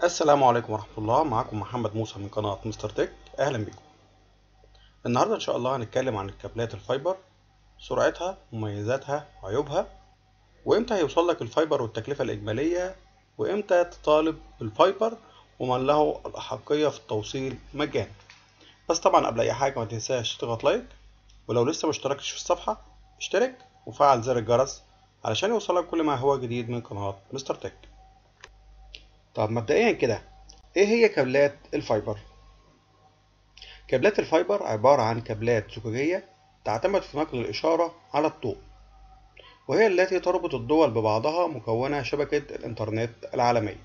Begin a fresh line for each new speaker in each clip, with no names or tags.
السلام عليكم ورحمة الله. معكم محمد موسى من قناة مستر تك. أهلا بكم. النهاردة إن شاء الله هنتكلم عن الكابلات ال fiber، سرعتها، مميزاتها، عيوبها، وإمتى هيوصل لك ال fiber والتكلفة الإجمالية، وإمتى تطالب بال fiber، ومن له الأحقية في التوصيل مجانا. بس طبعا قبل أي حاجة ما تنساش تضغط like، ولو لسه مشتركتش في الصفحة اشترك وفعل زر الجرس علشان يوصلك كل ما هو جديد من قناة مستر تك. طب مبدئيا كده ايه هي كابلات ال fiber؟ كابلات ال fiber عبارة عن كابلات زجاجية تعتمد في نقل الإشارة على الضوء، وهي التي تربط الدول ببعضها مكونة شبكة الإنترنت العالمية.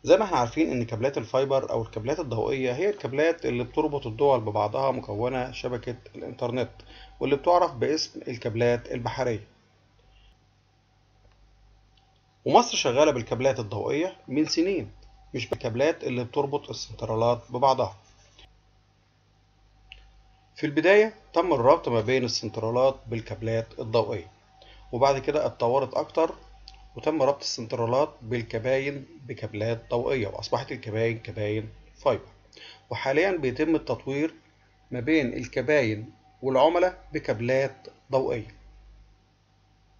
زي ما احنا عارفين ان كابلات ال fiber او الكابلات الضوئية هي الكابلات اللي بتربط الدول ببعضها مكونة شبكة الإنترنت، واللي بتعرف باسم الكابلات البحرية. ومصر شغالة بالكابلات الضوئية من سنين، مش بالكابلات اللي بتربط السنترالات ببعضها. في البداية تم الربط ما بين السنترالات بالكابلات الضوئية، وبعد كده اتطورت أكتر وتم ربط السنترالات بالكباين بكابلات ضوئية، وأصبحت الكباين كباين fiber. وحاليا بيتم التطوير ما بين الكباين والعملاء بكابلات ضوئية،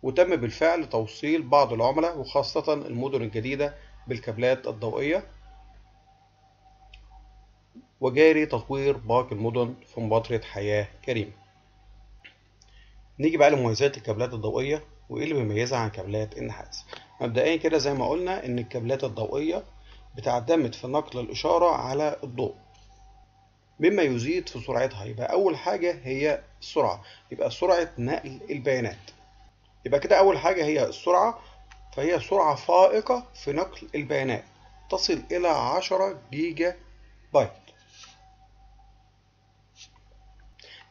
وتم بالفعل توصيل بعض العملاء وخاصة المدن الجديدة بالكابلات الضوئية، وجاري تطوير باقي المدن في مبادرة حياة كريمة. نيجي بقى لمميزات الكابلات الضوئية وإيه اللي بيميزها عن كابلات النحاس. مبدئيا كده زي ما قلنا إن الكابلات الضوئية بتعتمد في نقل الإشارة على الضوء، مما يزيد في سرعتها. يبقى أول حاجة هي السرعة، يبقى سرعة نقل البيانات. يبقى كده أول حاجة هي السرعة، فهي سرعة فائقة في نقل البيانات تصل إلى 10 جيجا بايت.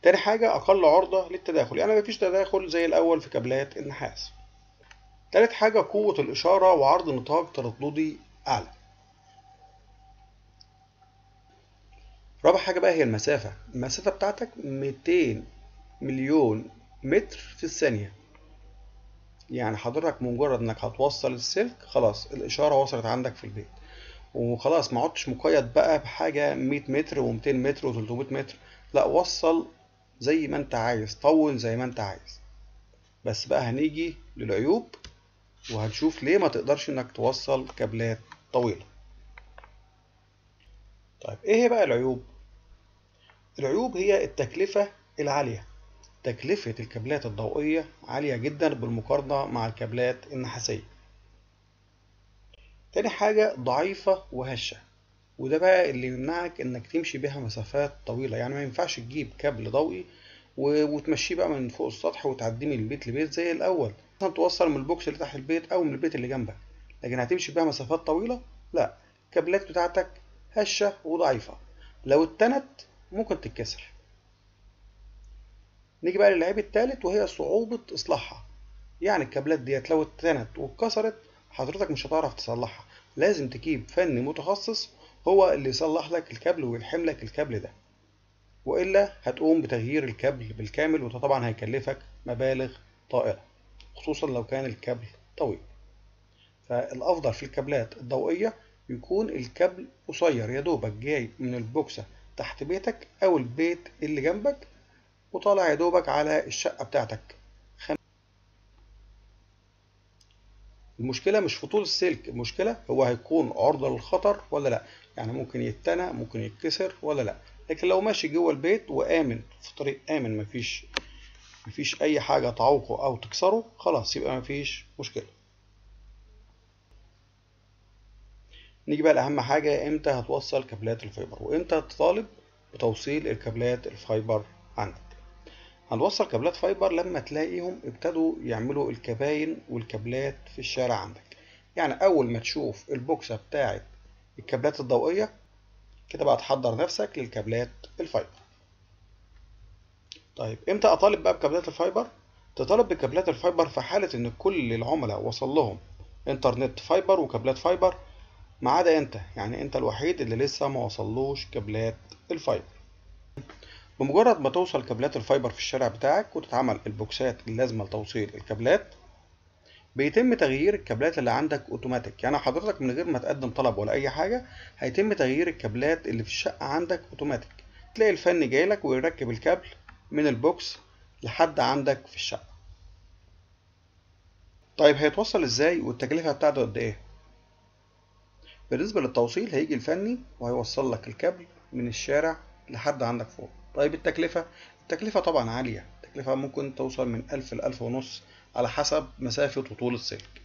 تاني حاجة أقل عرضة للتداخل، يعني مفيش تداخل زي الأول في كابلات النحاس. تالت حاجة قوة الإشارة وعرض نطاق ترددي أعلى. رابع حاجة بقى هي المسافة، المسافة بتاعتك 200 مليون متر في الثانية. يعني حضرتك مجرد انك هتوصل السلك خلاص الاشارة وصلت عندك في البيت، وخلاص ما عدتش مقيد بقى بحاجة 100 متر و200 متر و300 متر، لا وصل زي ما انت عايز، طول زي ما انت عايز. بس بقى هنيجي للعيوب وهنشوف ليه ما تقدرش انك توصل كابلات طويلة. طيب ايه هي بقى العيوب؟ العيوب هي التكلفة العالية. تكلفة الكابلات الضوئية عالية جدا بالمقارنة مع الكابلات النحاسية. تاني حاجة ضعيفة وهشة، وده بقى اللي يمنعك انك تمشي بيها مسافات طويلة. يعني ما ينفعش تجيب كابل ضوئي وتمشيه بقى من فوق السطح وتعديه من البيت لبيت زي الأول، مثلا توصل من البوكس اللي تحت البيت أو من البيت اللي جنبك، لكن هتمشي بيها مسافات طويلة لا، الكابلات بتاعتك هشة وضعيفة، لو اتنت ممكن تتكسر. نيجي بقى للعيب الثالث وهي صعوبة إصلاحها. يعني الكابلات ديت لو اتنت واتكسرت حضرتك مش هتعرف تصلحها، لازم تجيب فني متخصص هو اللي يصلح لك الكابل ويلحم لك الكابل ده، وإلا هتقوم بتغيير الكابل بالكامل، وده طبعا هيكلفك مبالغ طائلة خصوصا لو كان الكابل طويل. فالأفضل في الكابلات الضوئية يكون الكابل قصير، يا دوبك جاي من البوكسة تحت بيتك أو البيت اللي جنبك وطالع يا دوبك على الشقة بتاعتك. المشكلة مش في طول السلك، المشكلة هو هيكون عرضة للخطر ولا لا، يعني ممكن يتنى ممكن يتكسر ولا لا. لكن لو ماشي جوه البيت وآمن في طريق آمن مفيش أي حاجة تعوقه أو تكسره، خلاص يبقى مفيش مشكلة. نيجي بقى لأهم حاجة، إمتى هتوصل كابلات ال fiber وإمتى تطالب بتوصيل الكابلات ال fiber عندك. هنوصل كابلات fiber لما تلاقيهم ابتدوا يعملوا الكباين والكابلات في الشارع عندك. يعني اول ما تشوف البوكسة بتاعت الكابلات الضوئية كده بقى تحضر نفسك للكابلات ال fiber. طيب امتى اطالب بقى بكابلات ال fiber؟ تطالب بكابلات ال fiber في حالة ان كل العملاء وصل لهم انترنت fiber وكابلات fiber ما عدا انت، يعني انت الوحيد اللي لسه ما وصلوش كابلات ال fiber. بمجرد ما توصل كابلات ال fiber في الشارع بتاعك وتتعمل البوكسات اللازمة لتوصيل الكابلات، بيتم تغيير الكابلات اللي عندك اوتوماتيك، يعني حضرتك من غير ما تقدم طلب ولا اي حاجة هيتم تغيير الكابلات اللي في الشقة عندك اوتوماتيك. تلاقي الفني جايلك ويركب الكابل من ال box لحد عندك في الشقة. طيب هيتوصل ازاي والتكلفة بتاعته قد ايه؟ بالنسبة للتوصيل هيجي الفني وهيوصل لك الكابل من الشارع لحد عندك فوق. طيب التكلفة؟ التكلفة طبعا عالية، التكلفة ممكن توصل من 1000 ل 1500 على حسب مسافة وطول السلك.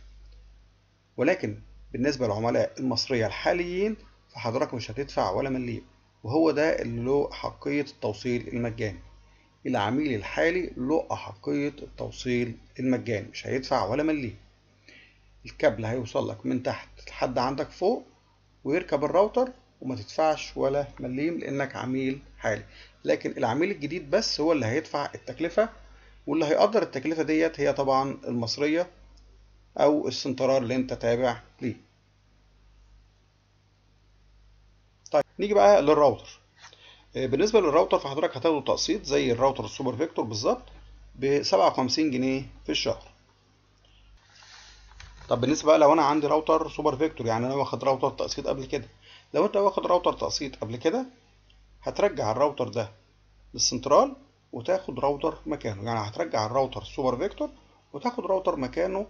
ولكن بالنسبة للعملاء المصرية الحاليين فحضرتك مش هتدفع ولا مليم، وهو ده اللي له أحقية التوصيل المجاني. العميل الحالي له أحقية التوصيل المجاني، مش هيدفع ولا مليم. الكابل هيوصل لك من تحت لحد عندك فوق ويركب الراوتر وما تدفعش ولا مليم لأنك عميل حالي. لكن العميل الجديد بس هو اللي هيدفع التكلفة، واللي هيقدر التكلفة ديت هي طبعا المصرية أو السنترال اللي انت تابع ليه. طيب نيجي بقى للراوتر. بالنسبة للراوتر فحضرتك هتاخده تقسيط زي الراوتر السوبر فيكتور بالظبط ب 57 جنيه في الشهر. طب بالنسبة بقى لو أنا عندي راوتر سوبر فيكتور، يعني أنا واخد راوتر تقسيط قبل كده، لو أنت واخد راوتر تقسيط قبل كده هترجع الراوتر ده للسنترال وتاخد راوتر مكانه، يعني هترجع الراوتر سوبر فيكتور وتاخد راوتر مكانه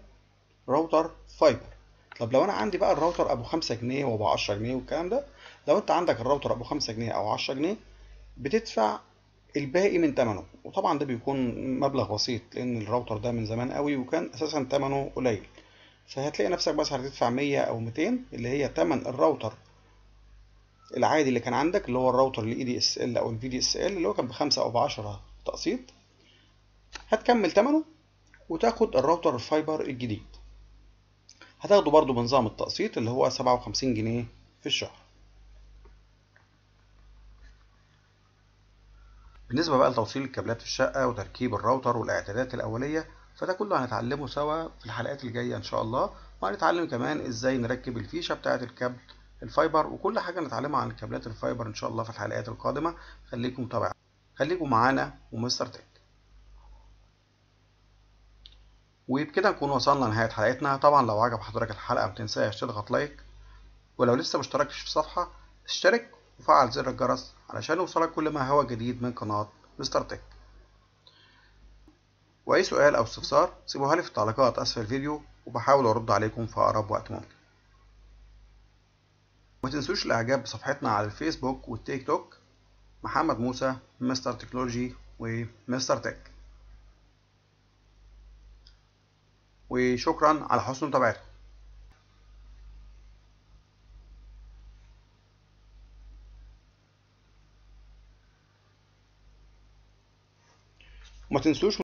راوتر fiber. طب لو انا عندي بقى الراوتر ابو 5 جنيه وابو 10 جنيه والكلام ده، لو انت عندك الراوتر ابو 5 جنيه او 10 جنيه بتدفع الباقي من ثمنه، وطبعا ده بيكون مبلغ بسيط لان الراوتر ده من زمان قوي وكان اساسا ثمنه قليل، فهتلاقي نفسك بس هتدفع 100 او 200 اللي هي ثمن الراوتر العادي اللي كان عندك، اللي هو الراوتر ال ADSL او ال VDSL اللي هو كان ب5 او ب10 تقسيط، هتكمل ثمنه وتاخد الراوتر ال fiber الجديد، هتاخده برضو بنظام التقسيط اللي هو 57 جنيه في الشهر. بالنسبة بقى لتوصيل الكابلات في الشقة وتركيب الراوتر والإعدادات الأولية فده كله هنتعلمه سوا في الحلقات الجاية إن شاء الله، وهنتعلم كمان إزاي نركب الفيشة بتاعة الكابل ال fiber وكل حاجة نتعلمها عن الكابلات ال fiber إن شاء الله في الحلقات القادمة. خليكم متابعين، خليكم معانا ومستر تك. وبكده نكون وصلنا لنهاية حلقتنا. طبعا لو عجب حضرتك الحلقة متنساش تضغط like، ولو لسه مشتركتش في الصفحة اشترك وفعل زر الجرس علشان يوصلك كل ما هو جديد من قناة مستر تك. وأي سؤال أو استفسار سيبوها لي في التعليقات أسفل الفيديو وبحاول أرد عليكم في أقرب وقت ممكن. وما تنسوش الإعجاب بصفحتنا على الفيسبوك والتيك توك، محمد موسى مستر تكنولوجي ومستر تك. وشكرا على حسن متابعتكم. وما تنسوش